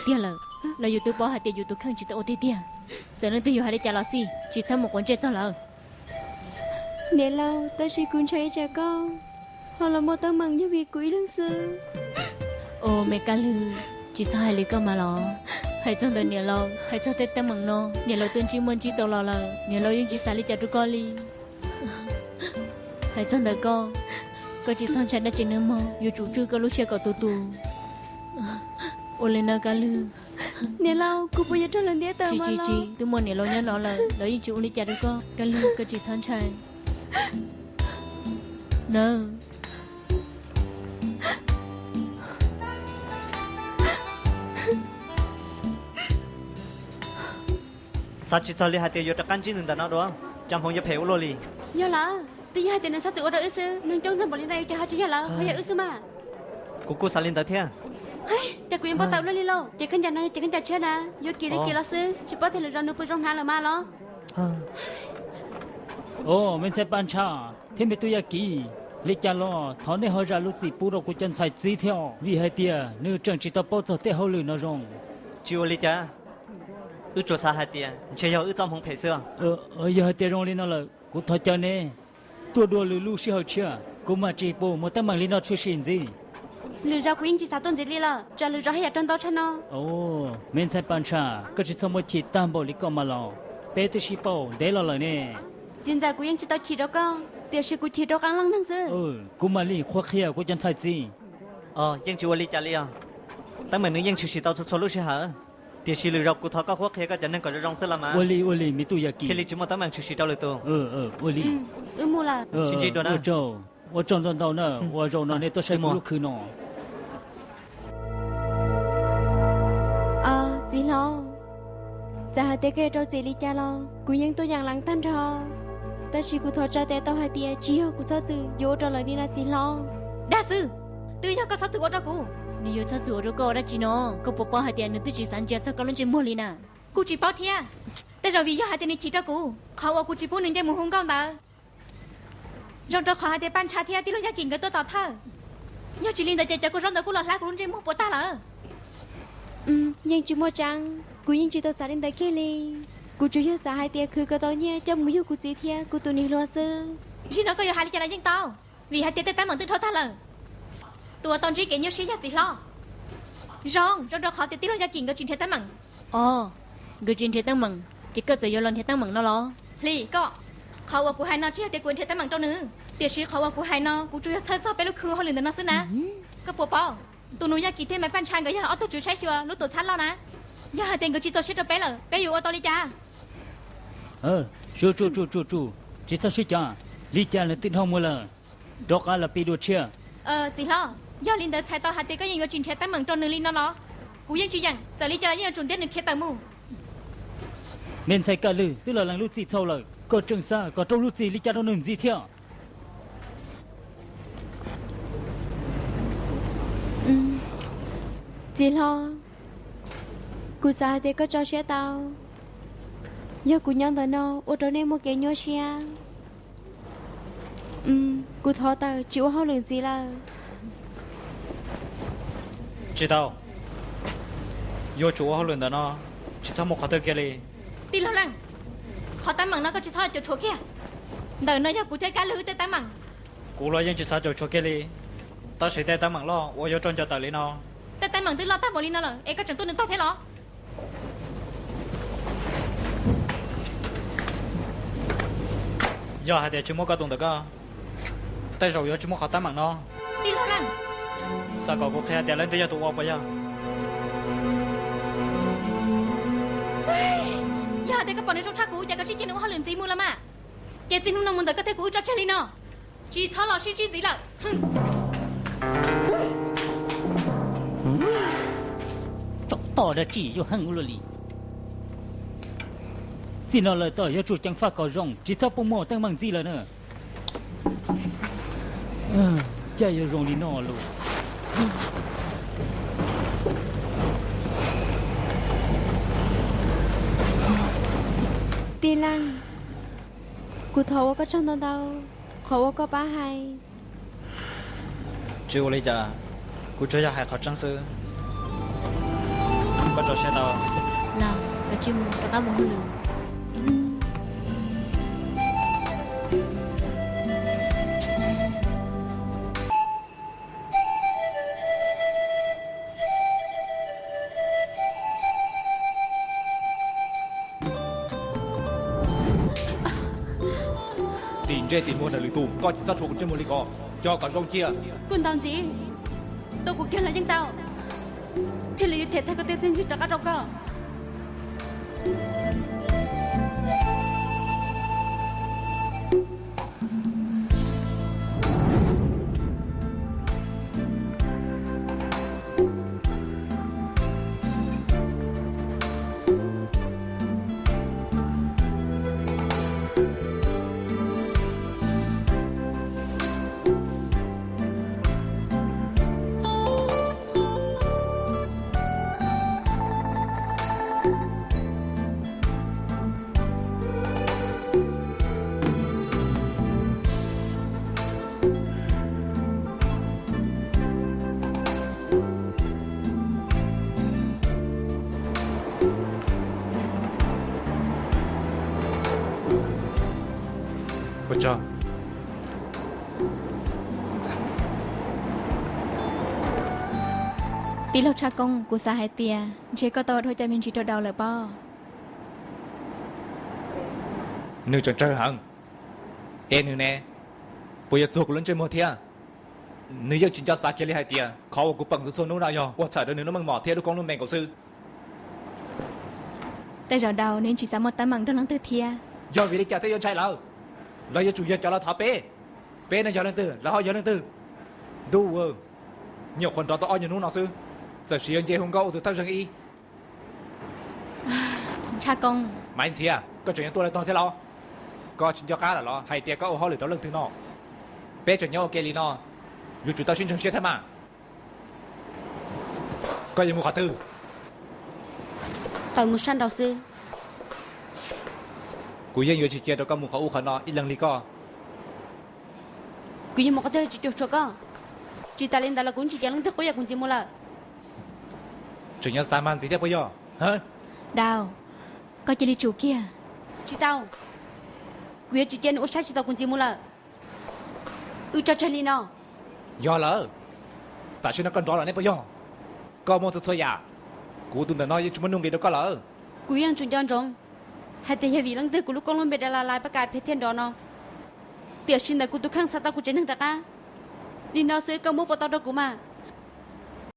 tiag lawm, los yus twb paub hais tias yus tus kheej tsis tau ua tiag tiag. Txawm leej twg yuav hais li cas los xij, tsis txhob mus quav ntsej txog lawv. Niam laus, tab sis kuv ntshai tsam koj ho los muaj teeb meem yog vim kuv ib leeg xwb. Ua me Kab Lwg, tsis txhob hais li koj mas los. Hais txog ntawm niam laus, hais txog tej teeb meem no, niam laus twb ntsib muaj ntsib tau los lawm, niam laus yeej tsis xav li cas rau koj li. Hais txog ntawm koj, koj tsis txhob ntshai dab tsi nawb mog, yuav tsum tswj koj lub siab kom tus tus. Ua li no Kab Lwg. Niam laus, kuv puas yuav raug lawv ntiab tawm? Tsis tsis tsis, twb muaj niam laus nyob no lawm, lawv yeej tsis ua li cas rau koj. Kab Lwg, koj tsis txhob ntshai nawb. Xav tsis txog li hais tias yuav rov qab ntsib nws ntawm no dua, cas hmoov yuav phem ua luaj li. Yog lawm, twb yog hais tias nws txhob txwm ua rau wb xwb, neeg coob ntawg npaum li no ua cas ho tsis yog lawv, ho yog wb xwb mas. Kuv kuj xav li ntawd thiab. Cas kuv yuav npau taws ua luaj li lauj? Ces khaub ncaws no ces khaub ncaws tshiab na, yuav kis li kis los xwb, tsis paub tias lwm zaus nws puas zoo hnav lawm mas los. Os, me ntxhais Paj Ntsha thiab me tub Yaj Kim, li cas los thov nej ho zam lub txim pub rau kuv cov ntxhais txib thiab, vim hais tias nws tseem tsis tau paub txog tej hauj lwm no zoo. Tsis ua li cas, wb tsuas xav hais tias ntshe yog wb txoj hmoov phem xwb. Yog hais tias zoo li no lawm, kuv thov caw nej tuaj dua lwm lub sij hawm tshiab, kuv mam tsis pub muaj teeb meem li no tshwm sim ntxiv. Lwm zaus kuv yeej tsis xav tuaj ntxiv li lawm, tsam lwm zaus haj yam raug ntau tshaj no. Os, me ntxhais Paj Ntsha, koj tsis txhob muaj chim tag npaum li koj mas los, peb twb sib paub ntev los lawm ne. Txiv ntxawm, kuv yeej tsis tau chim rau koj, tiam sis kuv chim rau qee leej neeg xwb. Kuv mam li qhuab qhia kuv cov ntxhais txib. Yeej tsis ua li cas li os. Teeb meem nws yeej tshwm sim tau txhua txhua lub sij hawm, tiam sis lwm zaus kuv thov koj qhuab qhia koj cov neeg kom zoo zoo xwb los mas. Ua li ua li me tub Yaj Kim. Thiaj li tsis muaj teeb meem tshwm sim rau lwm tus. Ua li. Sib ntsib dua na. Ua tsaug ntau ntau na uas zaum no nej tuaj saib kuv lub khw no. Txiv hlob, txawm hais tias koj yuav rau txim li cas los kuv yeej tuaj yeem lees tag nrho, tab sis kuv thov tsa tes tau hais tias tsis yog kuv txhob txwm yuav ua rau lawv li no txiv hlob. Dag xwb, twb yog koj txhob txwm ua rau kuv. Nws yuav txhob txwm ua rau koj ua dab tsi no? Koj puas paub hais tias nws twb tsis xav ntsia txog koj lub ntsej muag li na? Kuv tsis paub thiab, tej zaum vim yog hais tias nws chim rau kuv, qhov uas kuv tsis pub nws nce mus hu nkauj ntawd. Zoo rau qhov hais tias Paj Ntsha thiab tij laug Yaj Kim nkawd tuaj tos thawj. Yog tsis li ntawd ces cov kua zaub ntawd kuj los hlab kuv lub ntsej muag puas tag lawm. Yeej tsis muaj tseeb, kuv yeej tsis tau xav li ntawd kiag li. Kuv tsuas yog xav hais tias khwv kom tau nyiaj coj mus yug kuv txiv thiab kuv tus niam hluas xwb. Zaum no koj yuav hais li cas los yeej tau, vim hais tias tej teeb meem twb dhau tag lawm. Tus uas tau ntsib kev nyuaj siab yog txiv hlob. Zoo, zoo rau qhov tias tij laug Yaj Kim nkawd tsis nrhiav teeb meem. Os, nkawd tsis nrhiav teeb meem, ces koj txawm yuav los nrhiav teeb meem no los? Hli koj, qhov uas kuv hais no tsis yog tias kuv nrhiav teeb meem rau nws, tiam sis qhov uas kuv hais no kuv tsuas yog txhawj txog peb lub khw hauj lwm ntawm no xwb na. Koj puas paub, tus nus Yaj Kim thiab Maiv Paj Ntsha nkawd yog ob tug tswv saib xyuas lub tuam txhab loj na. Yog hais tias nkawd tsis txaus siab rau peb lawm, peb yuav ua tau li cas? Tsuj tsuj tsuj tsuj, tsis txhob sib cav, li cas nws twb dhau mus lawm, rov qab los piv dua tshiab. Txiv hlob, yog li ntawd txhais tau hais tias koj yeej yuav tsis nrhiav teeb meem rau nws li no los? Kuv yeej tsis yeem, txawm li cas los yeej yuav tsum ntiab nws khiav tawm mus. Me ntxhais Kaj Lwg twb los lees lub txim txhaum lawm, koj tseem xav kom rau lub txim li cas rau nws ntxiv thiab? Txiv hlob, kuv xav hais tias koj tso siab tau. Yog kuv nyob ntawm no ua rau nej muaj kev nyuaj siab, kuv thov tawm tsis ua hauj lwm ntxiv lawm. Tsis tau, yuav tsum ua hauj lwm ntawm no, tsis txhob mus qhov twg kiag li. Tij laug Leej, qhov teeb meem no koj tsis txhob los caum tshuav kiag. Ntawm no yog kuv thiab Kab Lwg wb tej teeb meem. Kuv los yeej tsis xav caum tshuav kiag li, tab sis tej teeb meem loj uas yuav raug nco tawm li no. Tej teeb meem twb loj tag npaum li no lawm es koj tseem tuaj nws tog thiab los? Yog hais tias tsis muaj koj tus ntawm ko, tej zaum yuav tsis muaj qhov teeb meem no. Tij laug Leej, xav kom kuv qhia tias leej twg yog tus ua puas yog? Yog hais tias koj pom nws zoo tshaj kuv ces koj tsij cia nws ua hauj lwm ntxiv mus los mas. Ces txij hnub no mus ntawm koj thiab kuv wb tso tseg li no, tsis txhob los sib ntsib ntxiv lawm. Tsov tom dab tsi yuav heej ua luaj li. Txij no lawm tom yuav tsum ceev faj kom zoo, tsis txhob pub muaj teeb meem ntxiv lawm na. Cas yuav zoo li no lauj? Tij Leej, kuv thov ua koj tsaug ntau ntau qhov uas koj pab hais. Tsis ua li cas, kuv tsuas yog hais qhov tseeb xwb. Los, koj tsis mus rov qab mus hauj lwm. Tim ntsej tim muag ntawm lwm tus, koj tsis txhob tshuav kuv ntsej muag li ko, coj kom zoo cia. Kuv ntaus ntxiv, tua kuv kiag los yeej tau, thiaj li yuav them tag koj tej txiaj ntsig rov qab rau koj. Ua tsaug. Tij laug Tshaj Koob, kuv xav hais tias ntshe koj tau ua dua cov me ntsis rau Daus lawm pob. Nws tseem tsawg heev, es nws ne, puas yuav txuag kuv lub ntsej muag thiab? Nws yeej tsis nco xav kiag li hais tias qhov uas kuv peem txhua txhua hnub no yog ua txhawm rau nws lub meej mom thiab lub koob lub npe nkaus xwb. Tej zaum Daus nws tsis xav muaj teeb meem nrog leej twg thiab. Yog vim li cas thiaj yuav ntshai lawv? Lawv yuav tsum yog cov los thov peb. Peb no yog leej twg, lawv ho yog leej twg? Ntuj, nyuam qhuav nrov tau ob nyuag hnub no xwb, txawm sis yuav nce hu nkauj ua tus thawj zeeg ib. Tshaj Koob. Maiv Ntxhias, koj tseem yuav tuaj lawv tog thiab los? Koj tsis nco qab lawm los hais tias koj ua hauj lwm rau leej twg no? Peb tseem nyob ua ke li no, yuav tsum tau sib ntseeg siab thiab mas. Koj yuav mus qhov twg? Tawm mus sab nraud xwb. Kuv yeej yuav tsis cia rau koj mus qhov ub qhov no ib leeg li koj. Kuv yuav mus qhov twg los tsis cuag tshuav koj. Tsis tas li ntawd los kuv tsis cia leej twg quab yuam kuv ntxiv mus lawm. Tseem nyob xav mag ntxiv thiab puas yog? Daus, koj cia li tsum kiag. Tsis tau. Kuv yuav tsis cia nws ua saib tsis taus kuv ntxiv mus lawm. Wb tso tseg li no. Yog lawm, tam sim no koj nrov lawm ne puas yog? Koj muaj txhua txhua yam, kuv tus ntawm no yeej tsis muaj nuj nqis rau koj lawm. Kuv yeej tseem nco ntsoov hais tias yog vim leej twg kuv lub koob lub npe da la lais pab kas phev thiaj nrov no. Tiam sis ntawm kuv tus kheej xav tau kuv tsev neeg rov qab. Li no xwb koj muab puas tau rau kuv mas?